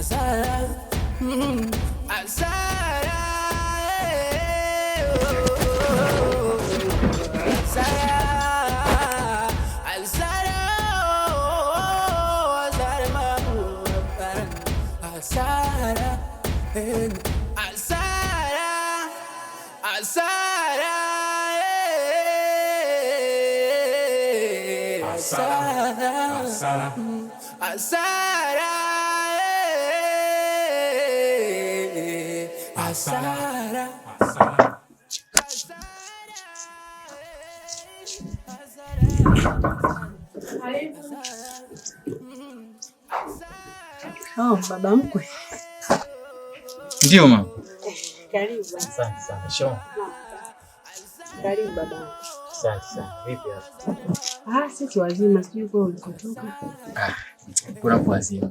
Asara, asara, eh, oh, asara, asara, oh, asara, asara, eh, asara, asara, eh, asara, Asara. Asara, eh, asara. Asara. Oh, baba mkwe. Ndio mama. Karibu. Asante sana. Shikamoo. Karibu baba. Asante sana. Vipi hapa? Ah, sisi wazima, sijui kwa ulikotoka. Ah, kuna kwa wazima.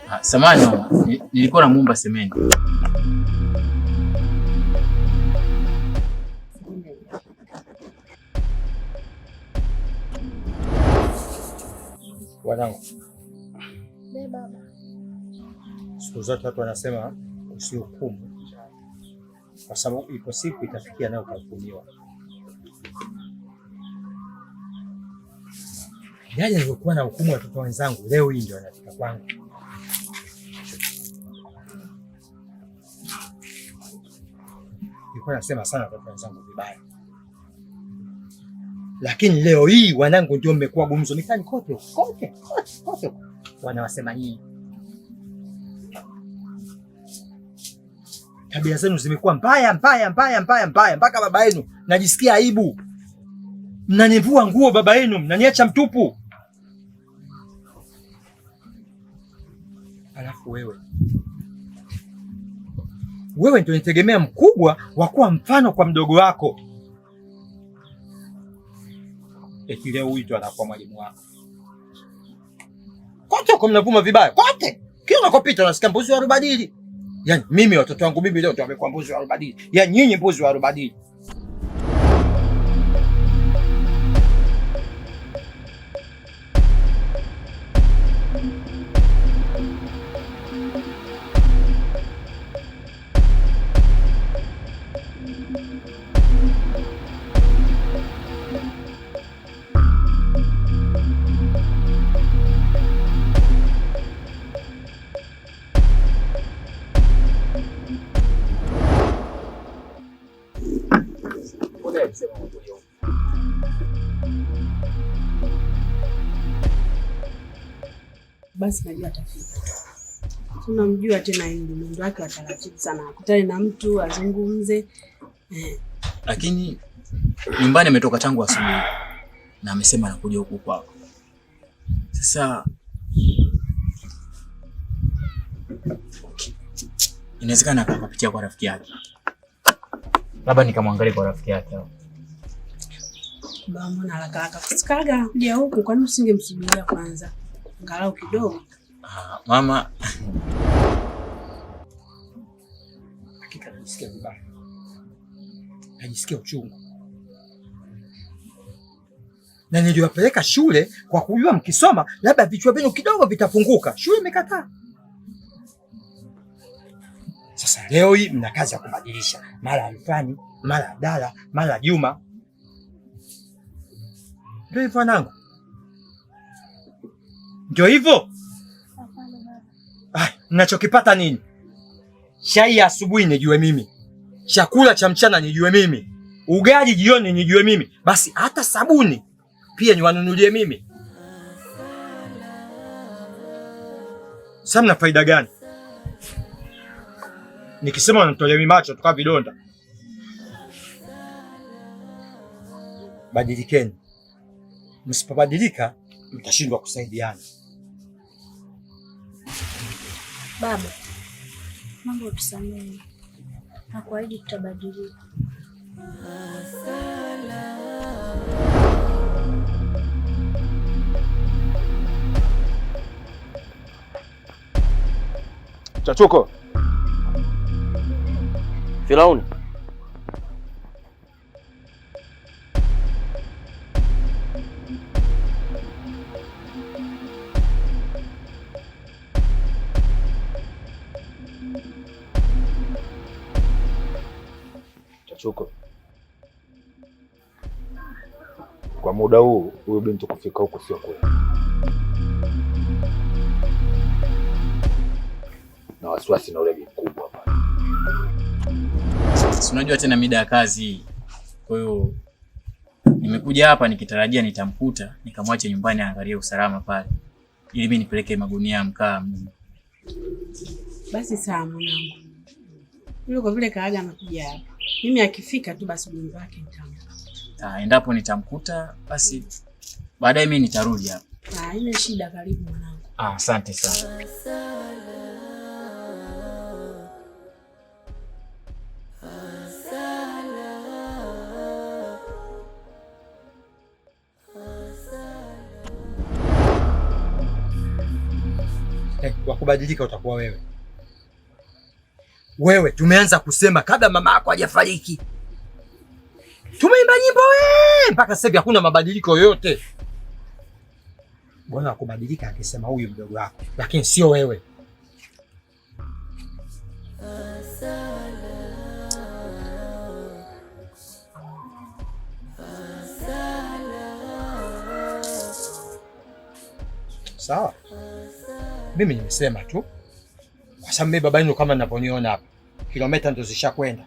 Ah, samahani mama, nilikuwa namuomba semeni. Wanangu, Baba. Siku zote watu wanasema usihukumu, kwa sababu ipo siku itafikia nayo utahukumiwa. Yaani nilivyokuwa na hukumu watoto wenzangu, leo hii ndio wanafika kwangu. Nilikuwa nasema sana watoto wenzangu vibaya, lakini leo hii wanangu ndio mmekuwa gumzo mitaani kote kote kote kote, wanawasema nyinyi. Tabia zenu zimekuwa mbaya mbaya mbaya mbaya mbaya, mpaka baba yenu najisikia aibu. Mnanivua nguo baba yenu, mnaniacha mtupu. Alafu wewe ndio nitegemea mkubwa wa kuwa mfano kwa mdogo wako, eti leo huyu ndio anakuwa mwalimu wako. Kote huko mnavuma vibaya kote, kila unakopita unasikia mbuzi wa Rubadili. Yaani mimi watoto wangu mimi leo ndio wamekuwa mbuzi wa Rubadili, yaani nyinyi mbuzi wa Rubadili. Basi najua atafika. Tunamjua tena yule mwendo wake wa taratibu sana, akutane na mtu azungumze. Eh, Lakini nyumbani ametoka tangu asubuhi na amesema anakuja huku kwako. Sasa inawezekana akapitia kwa rafiki yake, labda nikamwangalia kwa rafiki yake hapo. Baba mbona haraka haraka kusikaga kuja huku, kwani usingemsubiria kwanza angalau kidogo? Ah, mama. Hakika najisikia vibaya, najisikia uchungu, na niliwapeleka shule kwa kujua mkisoma labda vichwa vyenu kidogo vitafunguka. Shule imekataa. Sasa leo hii mna kazi ya kubadilisha, mara Alfani, mara Abdala, mara Juma. Ndio hivyo wanangu, ndio hivyo. Ah, mnachokipata nini? Chai ya asubuhi nijue mimi, chakula cha mchana nijue mimi, ugali jioni nijue mimi, basi hata sabuni pia niwanunulie mimi. Sasa mna faida gani? Nikisema wanatolea mimi macho tukaa vidonda. Badilikeni, msipobadilika mtashindwa kusaidiana. Baba, mambo utusamehe na kuahidi tutabadilika. Chachuko. Firauni. Chachuko, kwa muda huu huyu binti kufika huku sio kweli, na wasiwasi na ule mkubwa pale. Si unajua tena mida ya kazi hii. Kwa hiyo nimekuja hapa nikitarajia nitamkuta, nikamwache nyumbani aangalie usalama pale, ili mimi nipeleke magunia ya mkaa mjini. Basi sawa mwanangu. Yule kwa vile kaaga anakuja hapa. Mimi akifika tu basi ujumbe wake nitampa. Ah, endapo nitamkuta basi baadaye mimi nitarudi hapa. Ah, haina shida, karibu mwanangu. Ah, asante sana. Wa kubadilika utakuwa wewe. Wewe tumeanza kusema kabla mama yako hajafariki. Tumeimba nyimbo we mpaka sasa hivi hakuna mabadiliko yoyote. Bwana wa kubadilika akisema huyu mdogo wako, lakini sio wewe. Sawa, mimi nimesema tu, kwa sababu mimi baba yenu kama ninavyoniona hapa, kilomita ndo zishakwenda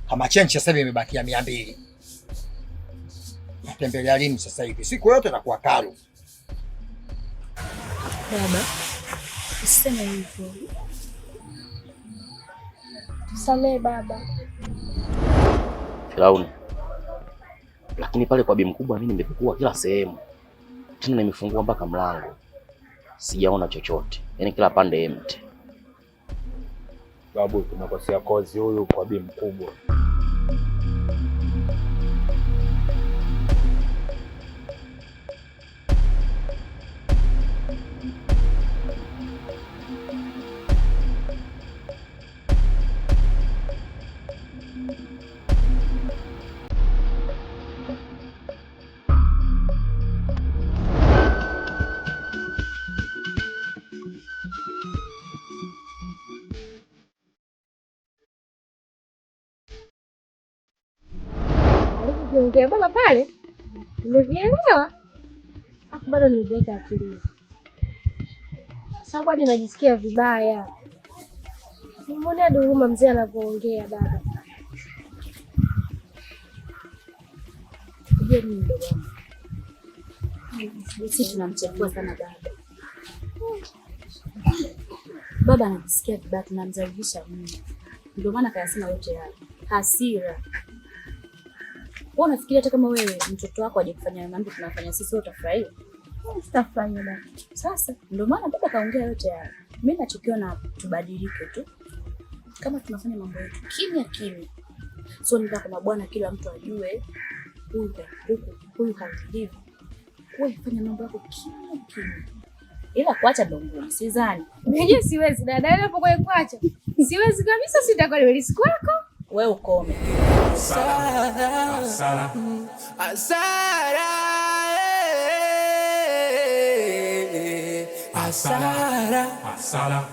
kama chenchi, sasa hivi imebakia 200. Natembelea lini sasa hivi? Siku yote nakuwa kalu. Baba, usiseme hivyo. Tusamehe baba. Firauni, lakini pale kwa bi mkubwa mimi nimepekua kila sehemu, tena nimefungua mpaka mlango, sijaona chochote, yaani kila pande empty. Babu, tumekosea kozi huyu kwa bi mkubwa. Alivyoongea baba pale nimevielewa, afu bado nimeviweka akilini, sababu hadi najisikia vibaya. Nimeona hadi huruma mzee anavyoongea baba. Ujue mimi mdogo wangu, sisi tunamchafua sana baba. Baba anajisikia vibaya, tunamdhalilisha mno, ndio maana kayasema yote yale, hasira. Wewe unafikiria hata kama wewe mtoto wako hajakufanya mambo tunafanya sisi, wewe utafurahia? Sitafurahia baba. Sasa ndio maana baba kaongea yote yale. Mimi nachokiona tubadilike tu, kama tunafanya mambo yetu kimya kimya, sio ndio? Kama bwana, kila mtu ajue huyu huku, huyu kahivi. Wewe fanya mambo yako kimya kimya, ila kuacha ndo ngumu, sidhani. Mimi siwezi dada, yule hapo kwa kuacha siwezi kabisa, sitakuwa nimelisi kwako. Wewe ukome. Asara, asara, asara, asara, asara,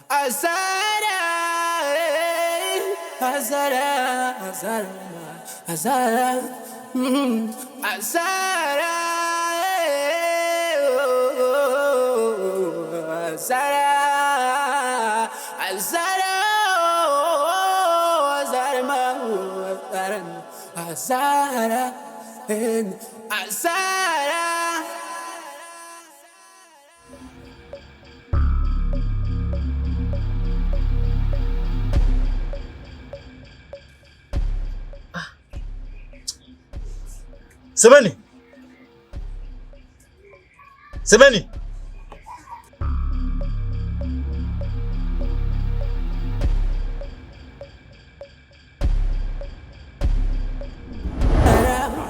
asara, asara, asara, asara, asara, asara, asara. Semeni. Semeni.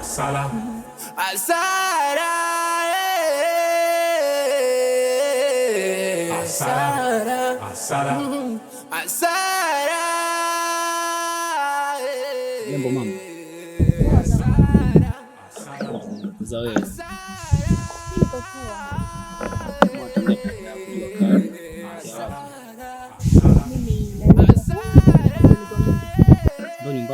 Asara, asara, asara, asara, asara. Jambo mama. Za wewe. Niko poa. Mimi Ndo nyumbani.